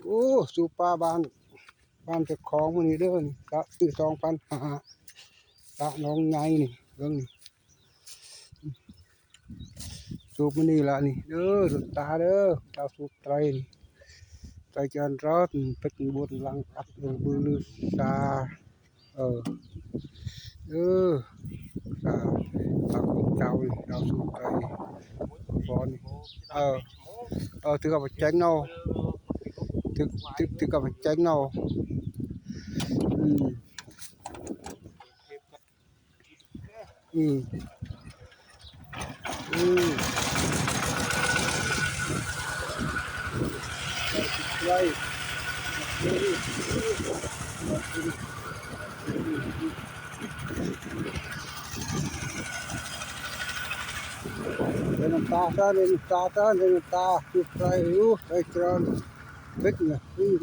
ໂອ້ ສູບປາບ້ານ ບ້ານເຈົ້າຂອງມື້ນີ້ເດີ ນີ້ກະຊື້ສອງພັນຫ້າ ກະໜອງໃຫຍ່ນີ້ ເບິ່ງນີ້ ສູບມື້ນີ້ລະນີ້ເດີ ດວງຕາເດີ ດາວສູບໄຕນີ້ ໄຕຈານຣອດ ເປັກບຸນລັງອັດເບິ່ງບືລືຊາ ເອີ ເອີ ສາ ສາຂອງເຈົ້ານີ້ ເຈົ້າສູບໄປ ບອນນີ້ ເອີ ເອີ ຖືກເອົາໄປແຈ້ງເນາະ ຖືກ ຖືກ ຖືກເອົາໄປແຈ້ງເນາະ ອືມ ອືມ ອືມ ໄດ້ ເດີນນ້ຳຕາຊະ ເດີນນ້ຳຕາຊະ ເດີນນ້ຳຕາ ຈຸດໄຟຢູ່ ໄຟຈອນ ເປັດນະ ອືມ.